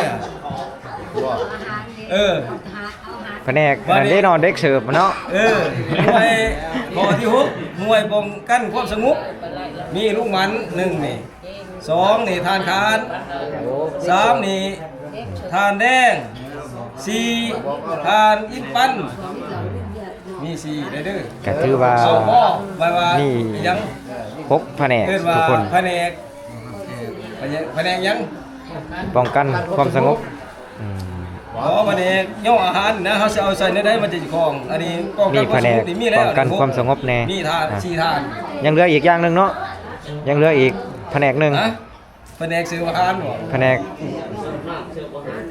ເອີ ພະແນກອັນນັ້ນເດ້ເນາະ ເດັກເສີບເນາະ. ເອີ ໜ່ວຍຂໍ້ທີຫົກ ໜ່ວຍປ້ອງກັນຄວາມສະຫງົບ ມີລຸງໝັນ ໜຶ່ງ ນີ້. ສອງ ນີ້ທ່ານຂານ, ສາມ ນີ້ທ່ານແດງ, ສີ່ ທ່ານອິນປັນ, ມີສີ່ເດີ. ກໍຖືວ່າ ເອົາພໍ ແປວ່າ ມີ ອີຫຍັງ ຫົກພະແນກ ເອີ້ນວ່າ ທຸກຄົນ ພະແນກ ເອີ ພະແນກ ພະແນກຫຍັງ? ປ້ອງກັນຄວາມສະຫງົບ. ອືມ ອໍ ບັດນີ້ຍໍອາຫານນະ ເຮົາຊິເອົາໃສ່ແນວໃດມັນຈະຄອງ. ອັນນີ້ປ້ອງກັນຄວາມສະຫງົບນີ້ມີແລ້ວ ມີແຕ່ພະແນກປ້ອງກັນຄວາມສະຫງົບແດ່. ມີທ່ານ ອ່າ ສີ່ທ່ານ. ຍັງເຫຼືອອີກຢ່າງໜຶ່ງເນາະ, ຍັງເຫຼືອອີກພະແນກໜຶ່ງ. ຮະ? ພະແນກເສີບອາຫານບໍ? ພະແນກ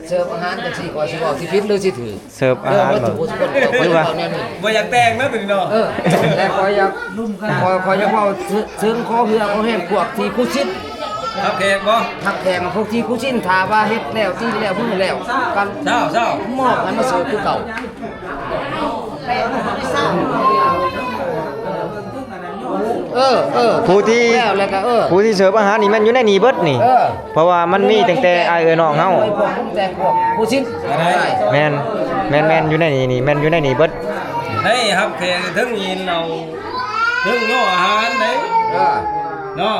ເສີບອາຫານ ຈັກຊິ ຂ້ອຍຊິເວົ້າຊິຜິດຫຼືຊິຖືກ? ເສີບອາຫານບໍ? ເອີ ໝົດທຸກຄົນ ຫຼືວ່າ ຂ້ອຍຊິເວົ້າແນວນີ້ ບໍ່ຢາກແຕ່ງນະໂຕນີ້ເນາະ. ເອີ ແຕ່ຂ້ອຍຢາກ ຂ້ອຍ ຂ້ອຍຢາກເວົ້າເຊີງຂໍເຫື່ອຂໍແຮງພວກທີ່ຄຸຊິດ ຮັບແຂກບໍ? ຮັບແຂກ ພວກທີ່ຄຸຊິນ ຖ້າວ່າເຮັດແລ້ວຕີແລ້ວມືແລ້ວ ກໍ ເຈົ້າ ເຈົ້າ ມອບໃຫ້ມາເສີບຄືເກົ່າ. ເອີ ເອີ ຜູ້ທີ່ ແລ້ວ ແລ້ວກໍ ເອີ ຜູ້ທີ່ເສີບອາຫານນີ້ແມ່ນຢູ່ໃນນີ້ເບິດນີ້. ເອີ ເພາະວ່າມັນມີຕັ້ງແຕ່ອ້າຍເອື້ອຍນ້ອງເຮົາ ພວກປຸງແຕ່ງ ພວກຜູ້ຊິນ. ແມ່ນ ແມ່ນ ແມ່ນຢູ່ໃນນີ້ນີ້ ແມ່ນຢູ່ໃນນີ້ເບິດ. ໄດ້ຮັບແຂກເທິງກິນເຫຼົ້າ ເທິງຍໍອາຫານໄດ໋ ເອີ ເນາະ.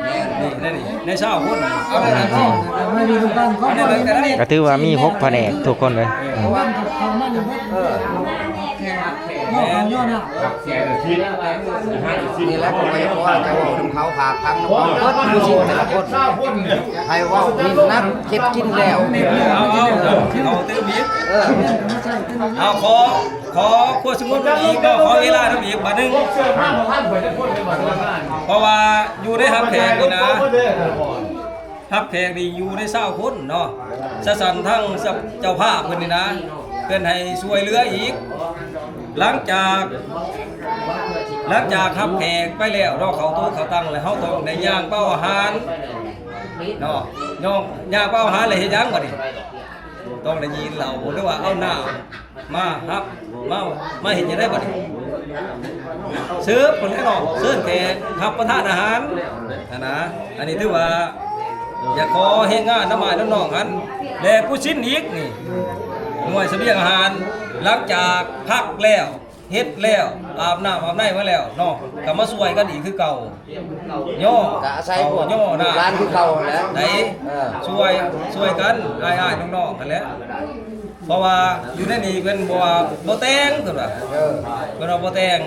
ນີ້ ໃນນີ້ ໃນຊາວຄົນ ເອົາໄດ້ຫຼາຍຄົນ ເອົາໄດ້ຫຼາຍຄົນກໍໄດ້. ກໍຖືວ່າມີຫົກພະແນກທຸກຄົນເລີຍ. ເອີ ເອີ ນີ້ແຫຼະ ຂ້ອຍກໍຢາກເວົ້ານຳເຂົາ ຝາກຟັງນຳເຂົາເບິດ ຜູ້ຊີ້ນແຕ່ລະຄົນ ໃຫ້ເວົ້ານີ້ນະ ເຮັດກິນແລ້ວ ເອົາ ເອົາ ເອົາຕື່ມອີກ ເອີ ເອົາ ຂໍ ຂໍຄວາມສະຫງວມນຳອີກເນາະ ຂໍເວລານຳອີກບາດໜຶ່ງ ເພາະວ່າຢູ່ໃນຮັບແຂກນີ້ນະ ຮັບແຂກນີ້ຢູ່ໃນຊາວຄົນເນາະ ສະສັນທັງເຈົ້າພາບເພິ່ນນີ້ນະ ເພິ່ນໃຫ້ຊ່ວຍເຫຼືອອີກ ຫຼັງຈາກ ຫຼັງຈາກຮັບແຂກໄປແລ້ວເນາະ ເຂົ້າໂຕະເຂົ້າຕັ່ງແລ້ວ ເຮົາຕ້ອງໄດ້ຍ່າງເປົ່າອາຫານເນາະ ຍ່າງ ຍ່າງເປົ່າອາຫານແລ້ວເຮັດຫຍັງບາດນີ້? ຕ້ອງໄດ້ຍິນເຫຼົ້າ ຫຼືວ່າເອົານ້ຳ ມາຮັບ ມາ ມາເຮັດຈັ່ງໃດບັດນີ້? ເສີບພຸ້ນແຫຼະເນາະ ເຊີນແຂກຮັບປະທານອາຫານຫັ້ນນະ ອັນນີ້ຖືວ່າຢາກຂໍແຮງງານນຳອ້າຍນຳນ້ອງຫັ້ນ ແລະຜູ້ຊີ້ນອີກນີ້ ໜ່ວຍສະບຽງອາຫານ ຫຼັງຈາກພັກແລ້ວ ເຮັດແລ້ວ ອາບນ້ຳອາບໃນມາແລ້ວເນາະ ກໍມາຊ່ວຍກັນອີກຄືເກົ່າ. ຍໍ ກະອາໄສພວກ ຍໍ ລູກຫຼານຄືເກົ່າຫັ້ນແຫຼະ ໄດ້ ເອີ ຊ່ວຍ ຊ່ວຍກັນ ອ້າຍໆນ້ອງໆຫັ້ນແຫຼະ ເພາະວ່າຢູ່ໃນນີ້ເພິ່ນບໍ່ວ່າບໍ່ແຕ່ງ ເພິ່ນວ່າ ເອີ ເພິ່ນວ່າບໍ່ແຕ່ງ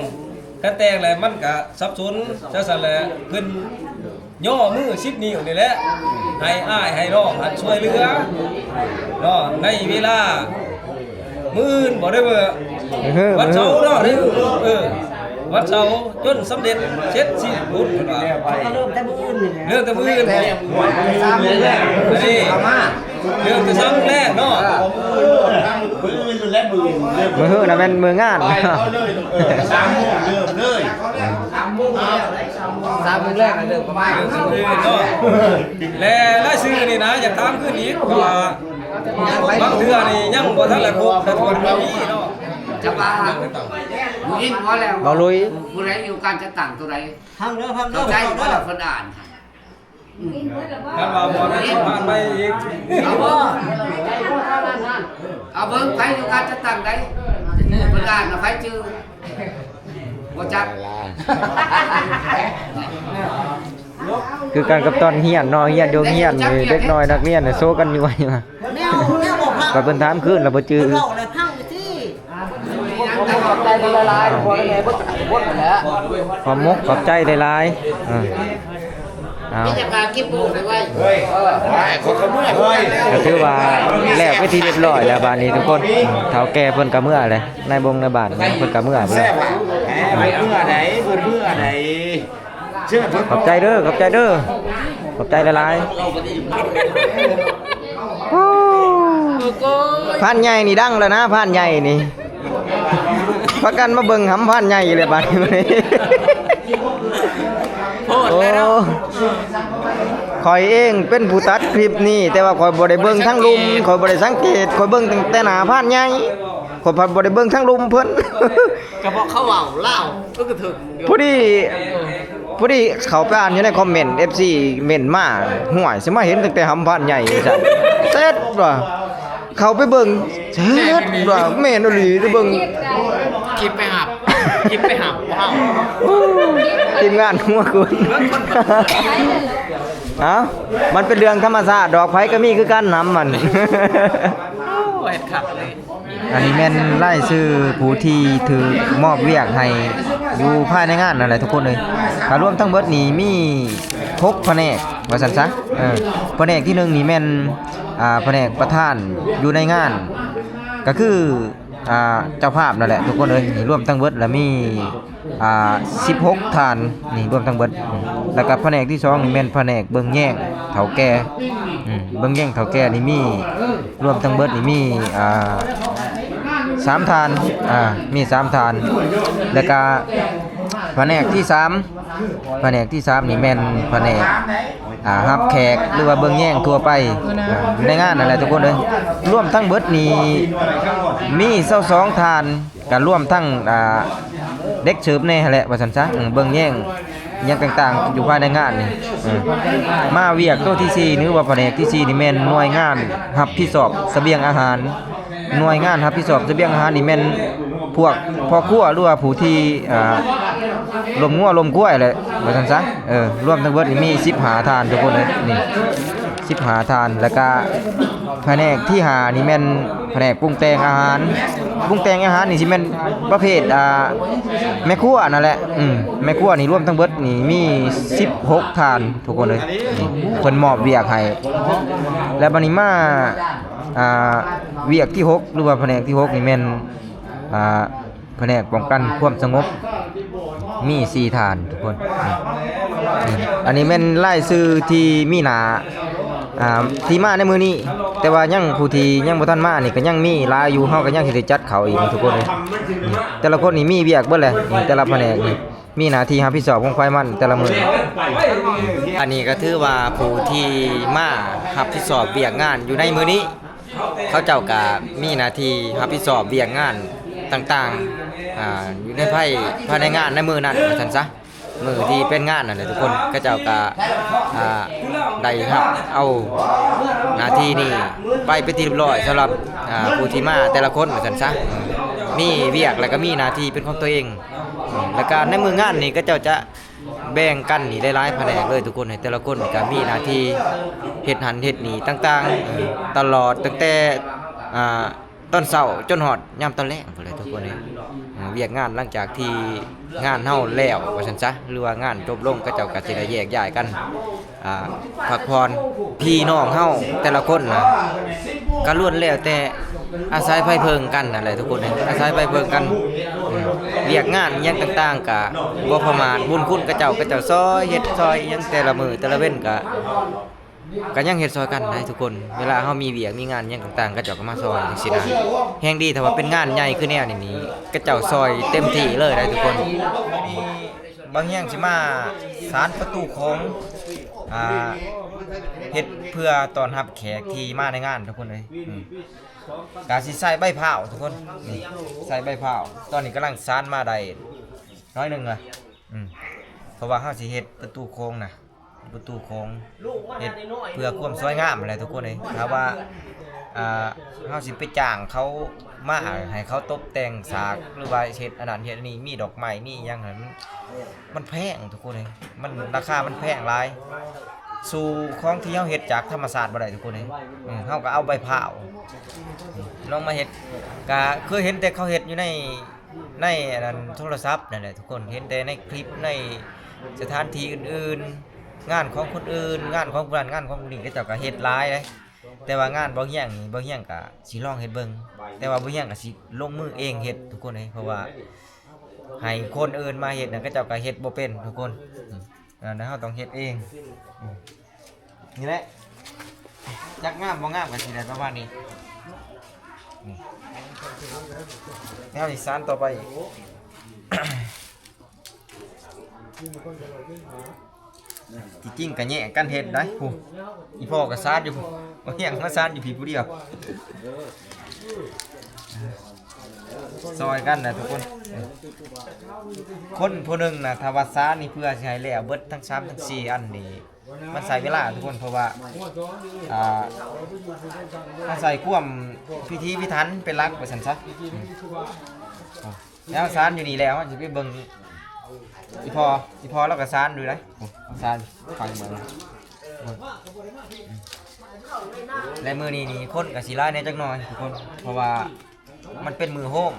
ຄັນແຕ່ງແລ້ວມັນກະສັບສົນ ຈັ່ງຊັ້ນແຫຼະ ເພິ່ນຍໍມືສິບນິ້ວນີ້ແຫຼະ ໃຫ້ອ້າຍໃຫ້ນ້ອງຫັ້ນຊ່ວຍເຫຼືອເນາະ ໃນເວລາ ມື້ອື່ນບໍ່ໄດ້ເບິ່ງ ເອີ ວັນເສົາເນາະ ເອີ ເອີ ວັນເສົາຈົນສຳເລັດເສັດສິ້ນບຸນເພິ່ນວ່າ ເລີ່ມແຕ່ມື້ອື່ນນີ້ແຫຼະ ເລີ່ມແຕ່ມື້ອື່ນ ແຕ່ສາມໂມງແລງ ເອີ ເລີ່ມແຕ່ສາມໂມງແລງເນາະ ມື້ອື່ນແລະມື້ອື່ນເລີ່ມ ມື້ຮືນນະແມ່ນມື້ງານ ໄປເອົາເລີຍ ເອີ ສາມໂມງເລີ່ມເລີຍ ສາມໂມງແລງເລີ່ມປະມານ ເລີ່ມແຕ່ມື້ອື່ນເນາະ ແລະລາຍຊື່ນີ້ນະ ຢາກຖາມຄືນອີກ ເພາະວ່າ ບາງເທື່ອນີ້ຍັງບໍ່ທັນໄດ້ຄົບໄດ້ຖ້ວນກໍມີເນາະ ຈະວ່າບໍ່ຍິນບໍ່ແລ້ວ ເບົາລຸຍ ຜູ້ໃດຢູ່ການຈັດຕັ້ງຕົວໃດ ຟັງເດີ ຟັງເດີ ເຂົ້າໃຈບໍ່ລະເພິ່ນອ່ານ ອືມ ຄັນວ່າບໍ່ໄດ້ຊິຜ່ານໄປອີກ ເອົາບໍ່ ເອົາເບິ່ງໃຜຢູ່ການຈັດຕັ້ງໃດ ເພິ່ນອ່ານນະ ໃຜຈື່ ບໍ່ຈັກ ຄືກັນກັບຕອນຮຽນເນາະ ຮຽນຢູ່ໂຮງຮຽນນີ້ ເດັກນ້ອຍນັກຮຽນໂຊກັນຢູ່ວ່າ ແນວ ແນວບໍ່ພັກ ກໍເພິ່ນຖາມຄືນແລ້ວບໍ່ຈື່ ເວົ້າແລ້ວພັງຢູ່ຕິ ຂອບໃຈຫຼາຍໆ ພໍ່ແມ່ເບິດທຸກຄົນນັ້ນແຫຼະ ຂອບມຸກຂອບໃຈຫຼາຍໆ ເອີ ເອົາ ມີແຕ່ພາກິບໂບໄປໄວ້ ເອີ ໄປ ຂໍຂະເມືອໄວ້ ກໍຖືວ່າແລ້ວເປັນທີ່ຮຽບຮ້ອຍແລ້ວ ບາດນີ້ທຸກຄົນ ເຖົ້າແກ່ເພິ່ນກໍເມືອແລ້ວ ນາຍບົງນາຍບ້ານເພິ່ນກໍເມືອ ແຊບຫວາ ເອີ ເມືອໃດ ເພິ່ນເມືອໃດ ຂອບໃຈເດີ ຂອບໃຈເດີ ຂອບໃຈຫຼາຍໆ ພານໃຫຍ່ນີ້ດັງແລ້ວນະ ພານໃຫຍ່ນີ້ ພາກັນມາເບິ່ງຫຳພານໃຫຍ່ເລີຍບາດນີ້ ໂອ້ ຂ້ອຍເອງເປັນຜູ້ຕັດຄລິບນີ້ ແຕ່ວ່າຂ້ອຍບໍ່ໄດ້ເບິ່ງທາງລຸ່ມ ຂ້ອຍບໍ່ໄດ້ສັງເກດ ຂ້ອຍເບິ່ງຕັ້ງແຕ່ໜ້າພານໃຫຍ່ ຂ້ອຍພັດບໍ່ໄດ້ເບິ່ງທາງລຸ່ມເພິ່ນ ກໍເພາະເຂົາເວົ້າລາວ ເອີ ກໍຖືກຢູ່ ພໍດີ ພໍດີເຂົ້າໄປອ່ານຢູ່ໃນຄອມເມັນ ເອັຟຊີ ເມັນມາ ຫ້ວຍ ຊິມາເຫັນຕັ້ງແຕ່ຫຳພານໃຫຍ່ ວ່າຊັ້ນ ເສັດວ່າ ເຂົ້າໄປເບິ່ງ ເສັດວ່າ ແມ່ນອີ່ຫຼີ ໄປເບິ່ງ ຄລິບໄປຮັບ ຄລິບໄປຮັບ ບໍ່ເອົາ ທີມງານຫົວຄຸນ ເອົ້າ ມັນເປັນເລື່ອງທຳມະຊາດດອກ ໃຜກໍມີຄືກັນ ຫຳມັນ ໂອ້ ເຮັດຄັກເລີຍ ອັນນີ້ແມ່ນລາຍຊື່ຜູ້ທີ່ຖືກມອບວຽກໃຫ້ຢູ່ພາຍໃນງານນັ້ນແຫຼະທຸກຄົນເອີຍ ກໍລວມທັງເບິດນີ້ມີຫົກພະແນກວ່າຊັ້ນຊະ ເອີ ພະແນກທີໜຶ່ງນີ້ແມ່ນ ອ່າ ພະແນກປະທານຢູ່ໃນງານ ກໍຄື ອ່າ ເຈົ້າພາບນັ້ນແຫຼະທຸກຄົນເອີຍ ນີ້ລວມທັງເບິດລະມີ ອ່າ ສິບຫົກທ່ານ ນີ້ລວມທັງເບິດ ແລ້ວກໍພະແນກທີສອງນີ້ແມ່ນພະແນກເບິ່ງແຍງເຖົ້າແກ່ ອືມ ເບິ່ງແຍງເຖົ້າແກ່ນີ້ມີ ລວມທັງເບິດນີ້ມີ ອ່າ ສາມທ່ານ ອ່າ ມີສາມທ່ານ ແລ້ວກະພະແນກທີສາມ ພະແນກທີສາມນີ້ແມ່ນພະແນກ ອ່າ ຮັບແຂກ ຫຼືວ່າເບິ່ງແຍງທົ່ວໄປ ອ່າ ໃນງານນັ້ນແຫຼະທຸກຄົນເອີຍ ລວມທັງເບິດນີ້ມີຊາວສອງທ່ານ ກະລວມທັງ ອ່າ ເດັກເສີບແດ່ຫັ້ນແຫຼະວ່າຊັ້ນຊະ ເບິ່ງແຍງຫຍັງຕ່າງໆ ຢູ່ພາຍໃນງານນີ້ ເອີ ມາວຽກໂຕທີສີ່ ຫຼືວ່າພະແນກທີສີ່ນີ້ແມ່ນໜ່ວຍງານຮັບຜິດຊອບສະບຽງອາຫານ ໜ່ວຍງານຮັບຜິດຊອບສະບຽງອາຫານນີ້ແມ່ນພວກພໍ່ຄົວ ຫຼືວ່າຜູ້ທີ່ ອ່າ ລົມງົວລົມຄວາຍແຫຼະວ່າຊັ້ນຊະ ເອີ ລວມທັງເບິດນີ້ມີສິບຫ້າທ່ານທຸກຄົນເອີຍ ນີ້ ສິບຫ້າທ່ານ ແລ້ວກະພະແນກທີຫ້ານີ້ແມ່ນພະແນກປຸງແຕ່ງອາຫານ. ປຸງແຕ່ງອາຫານນີ້ຊິແມ່ນປະເພດ ອ່າ ແມ່ຄົວນັ້ນແຫຼະ. ອືມ ແມ່ຄົວນີ້ລວມທັງເບິດນີ້ມີສິບຫົກທ່ານທຸກຄົນເອີຍ. ນີ້ເພິ່ນມອບວຽກໃຫ້ ແລ້ວບັດນີ້ມາ ອ່າ ວຽກທີຫົກ ຫຼືວ່າພະແນກທີຫົກນີ້ແມ່ນ ອ່າ ພະແນກປ້ອງກັນຄວາມສະຫງົບ ມີສີ່ທ່ານທຸກຄົນ. ນີ້ ອັນນີ້ແມ່ນລາຍຊື່ທີ່ມີໜ້າ ອ່າ ທີ່ມາໃນມື້ນີ້ ແຕ່ວ່າຍັງຜູ້ທີ່ຍັງບໍ່ທັນມານີ້ກໍຍັງມີຫຼາຍຢູ່. ເຮົາກໍຍັງຊິໄດ້ຈັດເຂົ້າອີກນີ້ທຸກຄົນເອີຍ. ນີ້ ແຕ່ລະຄົນນີ້ມີວຽກເບິດແຫຼະ. ນີ້ ແຕ່ລະພະແນກນີ້ມີໜ້າທີ່ຮັບຜິດຊອບຂອງໃຜມັນແຕ່ລະມື້. ອັນນີ້ກໍຖືວ່າຜູ້ທີ່ມາຮັບຜິດຊອບວຽກງານຢູ່ໃນມື້ນີ້ ເຂົາເຈົ້າກະມີໜ້າທີ່ຮັບຜິດຊອບວຽກງານຕ່າງໆ ອ່າ ຢູ່ໃນພາຍ ພາຍໃນງານໃນມື້ນັ້ນວ່າຊັ້ນຊະ. ມື້ທີ່ເປັນງານນັ້ນແຫຼະທຸກຄົນ ເຂົາເຈົ້າກະ ອ່າ ໄດ້ຮັບເອົາໜ້າທີ່ນີ້ໄປເປັນທີ່ຮຽບຮ້ອຍ ສຳລັບ ອ່າ ຜູ້ທີ່ມາແຕ່ລະຄົນວ່າຊັ້ນຊະ. ມີວຽກ ແລ້ວກະມີໜ້າທີ່ເປັນຂອງຕົວເອງ ແລ້ວກະໃນມື້ງານນີ້ເຂົາເຈົ້າຈະ ແບ່ງກັນນີ້ຫຼາຍໆພະແນກເລີຍທຸກຄົນ. ໃຫ້ແຕ່ລະຄົນກໍມີໜ້າທີ່ເຮັດຫັ້ນເຮັດນີ້ຕ່າງໆ ເອີ ຕະຫຼອດຕັ້ງແຕ່ ອ່າ ຕອນເຊົ້າຈົນຮອດຍາມຕອນແລງພຸ້ນແຫຼະທຸກຄົນເອີຍ. ວຽກງານຫຼັງຈາກທີ່ງານເຮົາແລ້ວວ່າຊັ້ນຊະ ຫຼືວ່າງານຈົບລົງ ເຂົາເຈົ້າກໍຊິໄດ້ແຍກຍ້າຍກັນ ອ່າ ພັກຜ່ອນ. ພີ່ນ້ອງເຮົາແຕ່ລະຄົນນະ ກໍລ້ວນແລ້ວແຕ່ ອາໄສໄພເພິ່ງກັນນັ້ນແຫຼະທຸກຄົນເອີຍ ອາໄສໄພເພິ່ງກັນ. ອືມ ວຽກງານຫຍັງຕ່າງໆກະບໍ່ປະໝາດ ບຸນຄຸນເຂົາເຈົ້າ ເຂົາເຈົ້າຊ່ອຍເຮັດຊ່ອຍຫຍັງແຕ່ລະມື້ແຕ່ລະເວັນກະ ກະຍັງເຮັດຊ່ອຍກັນໄດ໋ທຸກຄົນ. ເວລາເຮົາມີວຽກມີງານຫຍັງຕ່າງໆ ເຂົາເຈົ້າກໍມາຊ່ອຍຈັ່ງຊີ້ນະ. ແຮງດີຖ້າວ່າເປັນງານໃຫຍ່ຄືແນວນີ້ນີ້ ເຂົາເຈົ້າຊ່ອຍເຕັມທີ່ເລີຍໄດ໋ທຸກຄົນ. ບ່າວຮຽງຊິມາສານປະຕູໂຂງ ອ່າ ເຮັດເພື່ອຕ້ອນຮັບແຂກທີ່ມາໃນງານທຸກຄົນເອີຍ. ອືມ ກະຊິໃສ່ໃບພ້າວທຸກຄົນ ນີ້ ໃສ່ໃບພ້າວ. ຕອນນີ້ກຳລັງສານມາໄດ້ໜ້ອຍໜຶ່ງລະ ອືມ ເພາະວ່າເຮົາຊິເຮັດປະຕູໂຂງນະ ປະຕູໂຂງ ເຮັດເພື່ອຄວາມສວຍງາມຫັ້ນແຫຼະທຸກຄົນເອີຍ. ຖ້າວ່າ ອ່າ ເຮົາຊິໄປຈ້າງເຂົາມາໃຫ້ເຂົາຕົບແຕ່ງສາກ ຫຼືວ່າເຮັດອັນນັ້ນເຮັດອັນນີ້ ມີດອກໄມ້ມີຫຍັງຫັ້ນ ມັນແພງທຸກຄົນເອີຍ ມັນ ລາຄາມັນແພງຫຼາຍ ສູ້ຂອງທີ່ເຮົາເຮັດຈາກທຳມະຊາດບໍ່ໄດ້ທຸກຄົນເອີຍ. ເຮົາກໍເອົາໃບພ້າວ ອືມ ລອງມາເຮັດ ກະເຄີຍເຫັນແຕ່ເຂົາເຮັດຢູ່ໃນ ໃນອັນນັ້ນໂທລະສັບນັ້ນແຫຼະທຸກຄົນ ເຫັນແຕ່ໃນຄລິບ ໃນສະຖານທີ່ອື່ນໆ ງານຂອງຄົນອື່ນ ງານຂອງຜູ້ນັ້ນ ງານຂອງຜູ້ນີ້ ເຂົາເຈົ້າກໍເຮັດຫຼາຍເດ້. ແຕ່ວ່າງານບ່າວຮຽງນີ້ ບ່າວຮຽງກໍຊິລອງເຮັດເບິ່ງ ແຕ່ວ່າບ່າວຮຽງກໍຊິລົງມືເອງເຮັດທຸກຄົນເອີຍ ເພາະວ່າໃຫ້ຄົນອື່ນມາເຮັດນະ ເຂົາເຈົ້າກໍເຮັດບໍ່ເປັນທຸກຄົນ. ອືມ ອັນນັ້ນເຮົາຕ້ອງເຮັດເອງ. ອືມ ນີ້ແຫຼະ ຈັກງາມບໍ່ງາມກໍຊິໄດ້ປະມານນີ້. ນີ້ ແນວນີ້ສານຕໍ່ໄປອີກ ທີ່ຈິງກໍແຍກກັນເຮັດໄດ໋ ຜູ້ ອີ່ພໍ່ກໍສານຢູ່ ບໍ່ຮຽງມາສານຢູ່ພີ້ຜູ້ດຽວ ຊ່ອຍກັນນະທຸກຄົນ. ຄົນຜູ້ໜຶ່ງນະ ຖ້າວ່າສານນີ້ເພື່ອຊິໃຫ້ແລ້ວເບິດທັງສາມທັງສີ່ອັນນີ້ ມັນໃຊ້ເວລາທຸກຄົນ ເພາະວ່າ ອ່າ ເຮົາໃຊ້ຄວາມພິຖີພິຖັນເປັນຫຼັກວ່າຊັ້ນຊະ. ແລ້ວສານຢູ່ນີ້ແລ້ວ ເຮົາຊິໄປເບິ່ງອີ່ພໍ່ ອີ່ພໍ່ລາວກໍສານຢູ່ໃດ໋ ໂອ້ ສານຟັງເບິ່ງ. ແລະມື້ນີ້ນີ້ຄົນກໍຊິຫຼາຍແດ່ຈັກໜ້ອຍທຸກຄົນ ເພາະວ່າ ມັນເປັນມື້ໂຮມ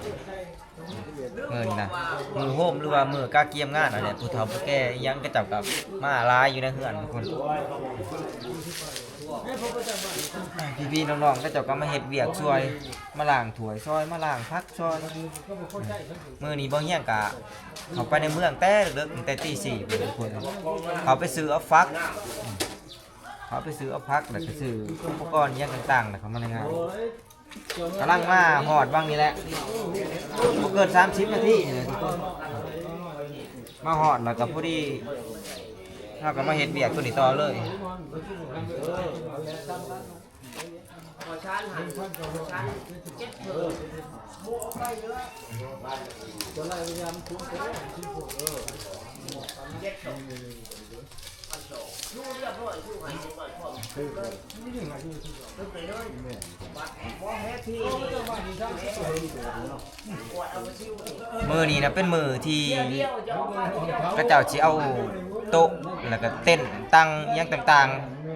ມື້ນີ້ນະ ມື້ໂຮມ ຫຼືວ່າມື້ກະກຽມງານນັ້ນແຫຼະ ຜູ້ເຖົ້າຜູ້ແກ່ອີ່ຫຍັງເຂົາເຈົ້າກໍມາຫຼາຍຢູ່ໃນເຮືອນທຸກຄົນ. ພີ່ໆນ້ອງໆເຂົາເຈົ້າກໍມາເຮັດວຽກຊ່ວຍ ມາລ້າງຖ້ວຍຊ່ອຍ ມາລ້າງຜັກຊ່ອຍ. ມື້ນີ້ບ່າວຮຽງກະເຂົ້າໄປໃນເມືອງແຕ່ເລິກໆ ຕັ້ງແຕ່ຕີສີ່ພຸ້ນທຸກຄົນ ເຂົ້າໄປຊື້ເອົາຝັກ ເຂົ້າໄປຊື້ເອົາຜັກ ແລ້ວກໍຊື້ອຸປະກອນອີ່ຫຍັງຕ່າງໆ ແລ້ວເຂົ້າມາໃນງານ. ກຳລັງມາຮອດວັງນີ້ແຫຼະ ບໍ່ເກີນສາມສິບນາທີນີ້ແຫຼະທຸກຄົນ. ມາຮອດແລ້ວກໍພໍດີ ເຮົາກໍມາເຮັດວຽກຕົວນີ້ຕໍ່ເລີຍ. ມື້ນີ້ນະເປັນມື້ທີ່ເຂົາເຈົ້າຊິເອົາໂຕະ ແລ້ວກະເຕັນຕັ່ງຕ່າງໆ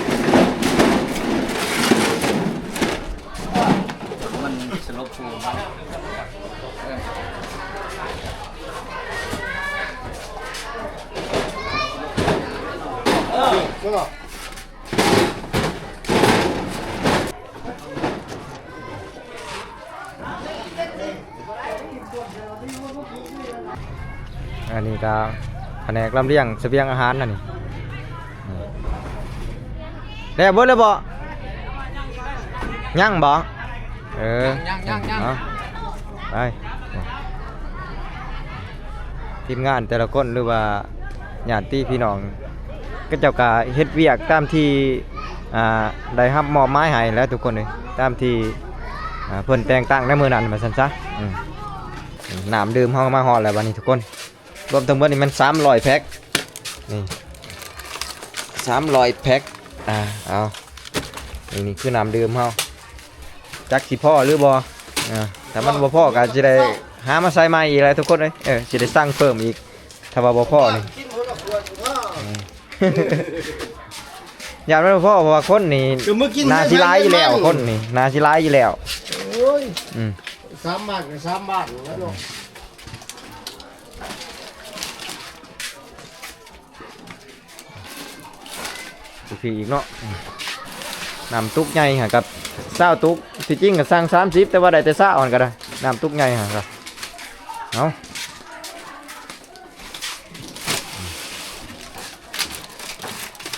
ອັນນີ້ກໍພະແນກລຳລຽງສະບຽງອາຫານນັ້ນນີ້ ແລ້ວເບິດແລ້ວບໍ່? ຍັງບໍ່? ເອີ ຍັງໆໆ ເອົາ ໄປ ທີມງານແຕ່ລະຄົນ ຫຼືວ່າຍາດຕິພີ່ນ້ອງ ເຂົາເຈົ້າກໍເຮັດວຽກຕາມທີ່ ອ່າ ໄດ້ຮັບມອບໝາຍໃຫ້ແຫຼະທຸກຄົນເອີຍ ຕາມທີ່ ອ່າ ເພິ່ນແຕ່ງຕັ້ງໃນມື້ນັ້ນວ່າຊັ້ນຊະ. ອືມ ນ້ຳດື່ມເຮົາມາຮອດແລ້ວບັດນີ້ທຸກຄົນ. ລວມທັງໝົດນີ້ແມ່ນສາມຮ້ອຍແພັກ ນີ້ ສາມຮ້ອຍແພັກ. ອ່າ ເອົາ ນີ້ ນີ້ຄືນ້ຳດື່ມເຮົາ ຈັກຊິພໍຫຼືບໍ່. ອ່າ ຖ້າມັນບໍ່ພໍກໍຊິໄດ້ຫາມາໃສ່ໃໝ່ອີກແຫຼະທຸກຄົນເອີຍ. ເອີ ຊິໄດ້ສັ່ງເພີ່ມອີກ ຖ້າວ່າບໍ່ພໍນີ້. ຢ້ານມັນບໍ່ພໍ ເພາະວ່າຄົນນີ້ໜ້າຊິຫຼາຍຢູ່ແລ້ວ ຄົນນີ້ໜ້າຊິຫຼາຍຢູ່ແລ້ວ. ໂອ້ຍ ອືມ ສາມບ້ານກໍສາມບ້ານແລ້ວເນາະ. ອີກເນາະ ອືມ ນ້ຳຕຸກໃຫຍ່ຫາກັບຊາວຕຸກ ທີ່ຈິງກໍສັ່ງສາມສິບ ແຕ່ວ່າໄດ້ແຕ່ຊາວຫັ້ນກໍໄດ້ ນ້ຳຕຸກໃຫຍ່ຫາກັບ ເອົາ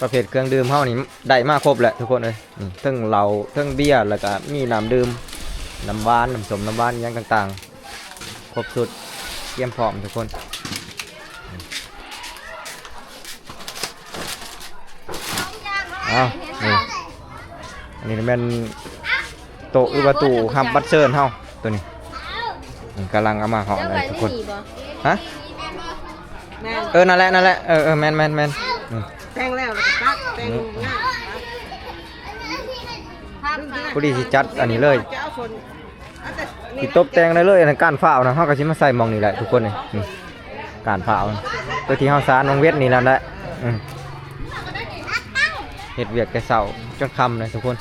ປະເພດເຄື່ອງດື່ມເຮົານີ້ໄດ້ມາຄົບແຫຼະທຸກຄົນເອີຍ. ນີ້ ເທິງເຫຼົ້າ ເທິງເບຍ ແລ້ວກະມີນ້ຳດື່ມ ນ້ຳຫວານ ນ້ຳສົ້ມ ນ້ຳຫວານ ອີ່ຫຍັງຕ່າງໆ ຄົບຊຸດ ກຽມພ້ອມທຸກຄົນ. ເອົາ ນີ້ ອັນນີ້ແມ່ນໂຕະ ຫຼືວ່າຕູ້ຮັບບັດເຊີນເຮົາ ໂຕນີ້ ກຳລັງເອົາມາຮອດແລ້ວທຸກຄົນ. ຮະ? ແມ່ນ ເອີ ນັ້ນແຫຼະ ນັ້ນແຫຼະ ເອີ ເອີ ແມ່ນໆໆ ອືມ ແຕ່ງແລ້ວ ແລ້ວກໍຕັດ ແຕ່ງງາມ ພໍດີຊິຈັດອັນນີ້ເລີຍ ຊິຕົບແຕ່ງໄດ້ເລີຍ. ອັນນັ້ນກ້ານພ້າວນະ ເຮົາກໍຊິມາໃສ່ໝ່ອງນີ້ແຫຼະທຸກຄົນເອີຍ. ອືມ ກ້ານພ້າວ ໂຕທີ່ເຮົາສານວັງເວັດນີ້ແຫຼະ ອືມ ເຮັດວຽກແຕ່ເຊົ້າຈົນຄ່ຳເລີຍທຸກຄົນ.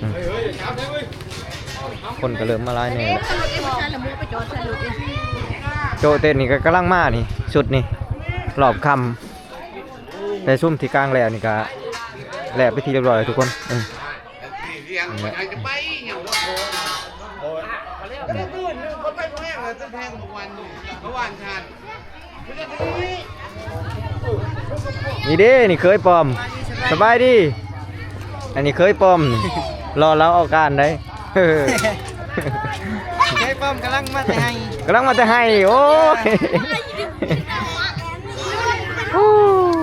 ອືມ ຄົນກໍເລີ່ມມາຫຼາຍແດ່ແລ້ວ. ໂຈະເຕັນນີ້ກໍກຳລັງມານີ້ ຊຸດນີ້ ຮອບຄ່ຳ ແຕ່ຊຸມທີ່ກາງແລ້ວນີ້ກໍແລ້ວເປັນທີ່ຮຽບຮ້ອຍແລ້ວທຸກຄົນ. ເອີ ນີ້ເດ້ ນີ້ເຂີຍປ້ອມ ສະບາຍດີ. ອັນນີ້ເຂີຍປ້ອມ ລໍລາວເອົາການໄດ໋. ເຂີຍປ້ອມກຳລັງມາແຕ່ໄຮ່ ກຳລັງມາແຕ່ໄຮ່. ໂອ້ຍ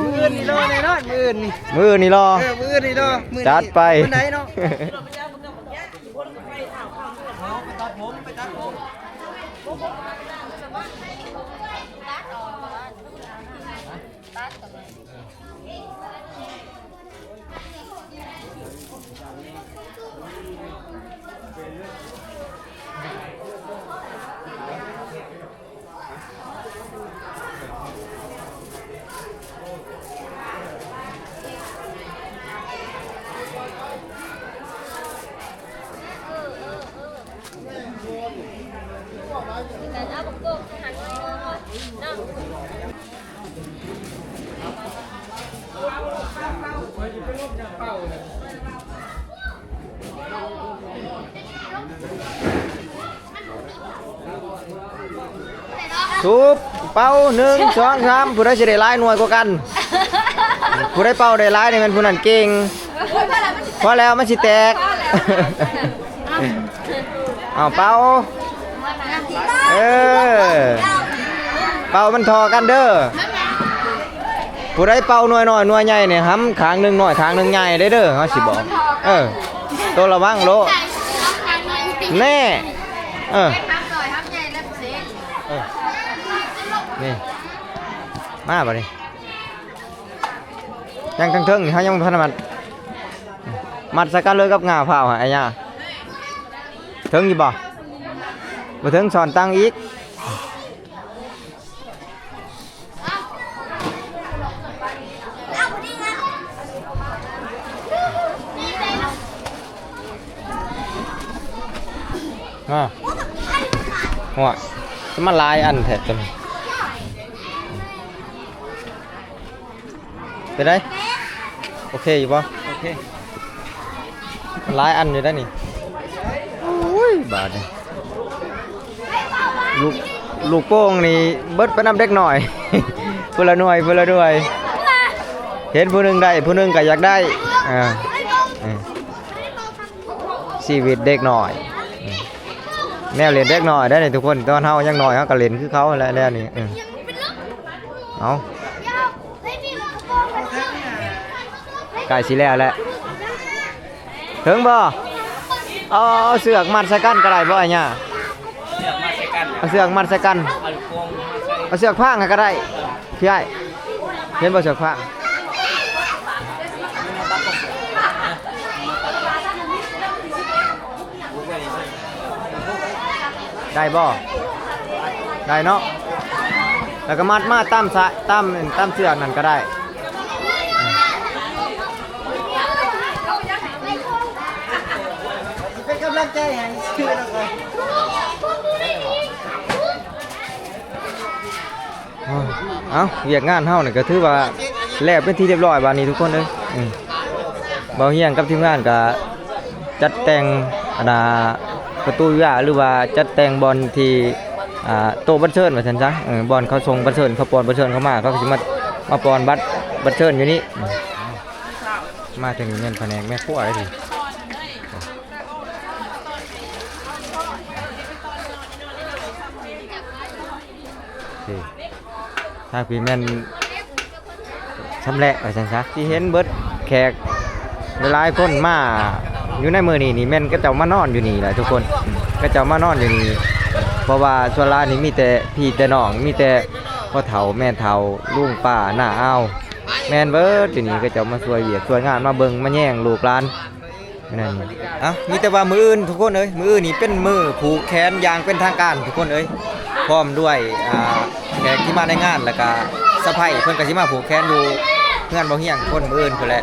ມື້ອື່ນນີ້ລໍແນ່ນອນ ມື້ອື່ນນີ້ ມື້ອື່ນນີ້ລໍ ເອີ ມື້ອື່ນນີ້ລໍ ມື້ນີ້ ຈັດໄປ ມື້ໃດເນາະ. ສູບ ເປົ່າ ໜຶ່ງ ສອງ ສາມ ຜູ້ໃດຊິໄດ້ຫຼາຍໜ່ວຍກວ່າກັນ? ຜູ້ໃດເປົ່າໄດ້ຫຼາຍນີ້ແມ່ນຜູ້ນັ້ນເກັ່ງ. ພໍແລ້ວ ມັນຊິແຕກ. ເອົາ ເປົ່າ ເອີ ເປົ່າມັນທໍ່ກັນເດີ. ຜູ້ໃດເປົ່າໜ່ວຍນ້ອຍໜ່ວຍໃຫຍ່ນີ້ ຫຳຂ້າງໜຶ່ງນ້ອຍຂ້າງໜຶ່ງໃຫຍ່ເດີ ເຮົາຊິບອກ. ເອີ ໂຕລະວັງໂລດ. ແນ່ ເອີ ເອີ ນີ້ ມາບາດນີ້. ຍັງເທິງໆນີ້ ເຮົາຍັງບໍ່ທັນໄດ້ມັດ. ມັດໃສ່ກັນເລີຍກັບງ່າພ້າວຫະ ອາຍາ. ເຖິງຢູ່ບໍ່? ບໍ່ເຖິງ ຊ້ອນຕັ້ງອີກ. ມາ ໂອ້ຍ ຄືມາຫຼາຍອັນແທ້ຕົວນີ້. ເປັນໃດ? ໂອເຄຢູ່ບໍ່? ໂອເຄ ຫຼາຍອັນຢູ່ໄດ໋ນີ້. ໂອ້ຍ ບາດນີ້ ລູກ ລູກໂປ່ງນີ້ເບິດໄປນຳເດັກນ້ອຍ ຜູ້ລະໜ່ວຍ ຜູ້ລະໜ່ວຍ. ເຫັນຜູ້ໜຶ່ງໄດ້ ຜູ້ໜຶ່ງກໍຢາກໄດ້. ເອີ ເອີ ຊີວິດເດັກນ້ອຍ ອືມ ແນວຫຼິ້ນເດັກນ້ອຍໄດ໋ນີ້ທຸກຄົນ. ຕອນເຮົາຍັງນ້ອຍເຮົາກໍຫຼິ້ນຄືເຂົາຫັ້ນແຫຼະແນວນີ້. ເອີ ເອົາ ໃກ້ຊິແລ້ວແຫຼະ ເຖິງບໍ່? ເອົາ ເອົາເຊືອກມັດໃສ່ກັນກໍໄດ້ບໍ່ອ້າຍຫຍ້າ? ເຊືອກມັດໃສ່ກັນ ເອົາເຊືອກມັດໃສ່ກັນ ເອົາລູກໂປ່ງມາໃສ່ ເອົາເຊືອກພາງໃຫ້ກໍໄດ້. ພີ່ອ້າຍ ເຫັນບໍ່ເຊືອກພາງ? ໄດ້ບໍ່? ໄດ້ເນາະ. ແລ້ວກໍມັດມາຕາມສາຍ ຕາມ ຕາມເຊືອກນັ້ນກໍໄດ້. ເປັນກຳລັງໃຈໃຫ້ຊື່ນຳກັນ. ເອົາ ວຽກງານເຮົານີ້ກໍຖືວ່າແລ້ວເປັນທີ່ຮຽບຮ້ອຍບາດນີ້ທຸກຄົນເອີຍ. ອືມ ບ່າວຮຽງກັບທີມງານກໍຈັດແຕ່ງອັນນ່າ ປະຕູວິວາ ຫຼືວ່າຈັດແຕ່ງບ່ອນທີ່ ອ່າ ໂຕະບັດເຊີນວ່າຊັ້ນຊະ. ເອີ ບ່ອນເຂົາສົ່ງບັດເຊີນ ເຂົາປ່ອນບັດເຊີນເຂົ້າມາ ເຂົາກໍຊິມາ ມາປ່ອນບັດ ບັດເຊີນຢູ່ນີ້. ອືມ ມາເຖິງນີ້ແມ່ນພະແນກແມ່ຄົວເດ້. ນີ້ ທາງພີ້ແມ່ນຊຳແຫຼະວ່າຊັ້ນຊະ ທີ່ເຫັນເບິດແຂກຫຼາຍໆຄົນມາຢູ່ໃນມື້ນີ້ນີ້ ແມ່ນເຂົາເຈົ້າມານອນຢູ່ນີ້ແຫຼະທຸກຄົນ. ເຂົາເຈົ້າມານອນຢູ່ນີ້ ເພາະວ່າສ່ວນຫຼາຍນີ້ມີແຕ່ພີ່ແຕ່ນ້ອງ ມີແຕ່ພໍ່ເຖົ້າແມ່ເຖົ້າ ລຸງປ້ານ້າອາວ ແມ່ນເບິດຢູ່ນີ້. ເຂົາເຈົ້າມາຊ່ວຍວຽກຊ່ວຍງານ ມາເບິ່ງມາແຍງລູກຫຼານ. ນັ້ນ ເອົ້າ ມີແຕ່ວ່າມື້ອື່ນທຸກຄົນເອີຍ ມື້ອື່ນນີ້ເປັນມື້ຜູກແຂນຢ່າງເປັນທາງການທຸກຄົນເອີຍ ພ້ອມດ້ວຍ ອ່າ ແຂກທີ່ມາໃນງານ ແລ້ວກະສະໃພ້ເພິ່ນກໍຊິມາຜູກແຂນຢູ່ເຮືອນບ່າວຮຽງທຸກຄົນ ມື້ອື່ນພຸ້ນແຫຼະ.